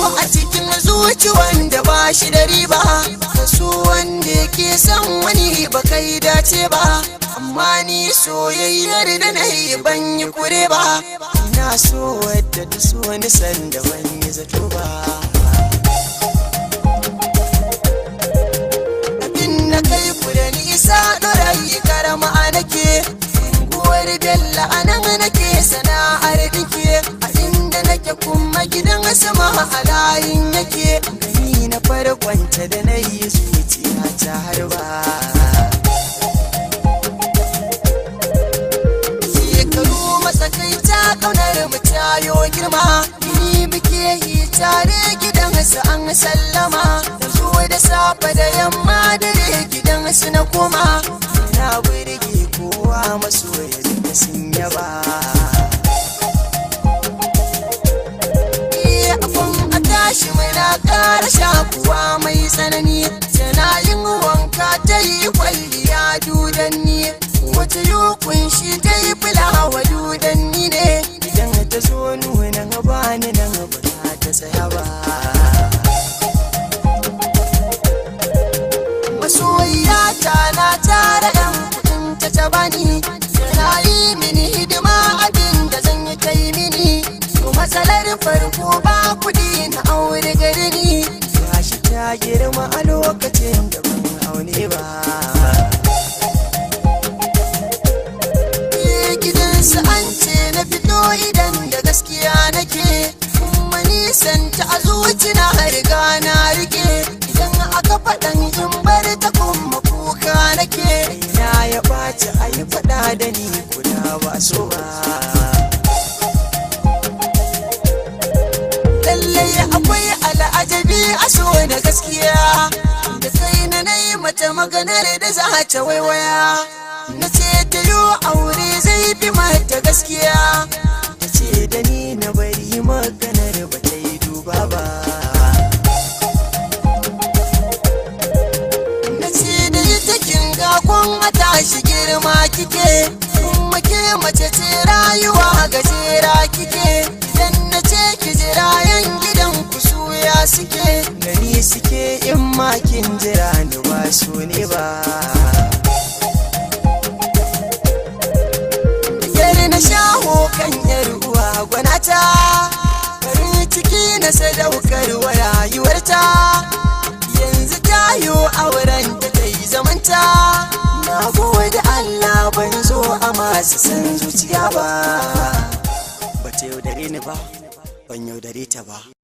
A cikin zuci wanda ba shi da riba, kaso wanda yake son wani ba kai dace ba. Amma ni soyayyar da na yi ban yi kure ba, ina so wadda ta so ni sanda ban yi zato ba. Abin na kai ku da nisa ɗorayi karama a nake, unguwar Bello a nan nake sana'ar ɗinke, a inda nake kuma gidan sama a layin yake. Gani na farkonta da na yi zuciya ta harba. Shekaru matsakaita ƙaunar mu tayo girma, ni muke yi tare gidan su an sallama. Da zuwa da safe da yamma dare gidan su na koma, na burge kowa masoya duka sun yaba. Abun a tashi muna ƙara shakuwa mai tsanani, tana yin wanka ta yi kwalliya dudanni, wata yi kunshi ta yi fulawa dudanni ne. Idan ta zo nuna bani nan ba za ta tsaya ba. Masoyiya ta na tara yan kudin ta ta bani, tana yi mini hidima abin da zan yi ta yi mini. To matsalar farko ba kudi na aure gari ni, gashi ta girma a lokacin da ban aune ba. Gidansu an ce na fito idan da gaskiya nake, kuma nisan ta a zuci na riga na rike. Idan aka faɗan in bar ta kuma kuka nake, na ya ɓaci a yi faɗa da ni kuna ba so ba. Lallai akwai al'ajabi a so na gaskiya, da kai na nayi mata maganar da za ta waiwaya. Na ce ta yi aure zai fi mata gaskiya, ta ce da ni na bari maganar ba ta yi duba ba. Na ce da ita kin ga kun a tashi girma kike, kuma ke mace ce rayuwa gajera kike. Idan na ce ki jira yan gidan ku suya suke, gani suke in ma kin jira ni ba su ne ba. Yar na shaho kan yar uwa gwanata, farin ciki na sadaukarwa rayuwarta. Yanzu tayo auren ta ta yi zamanta, na gode Allah ban zo a masu san zuciya ba. Bata yaudare ni ba, ban yaudare ta ba.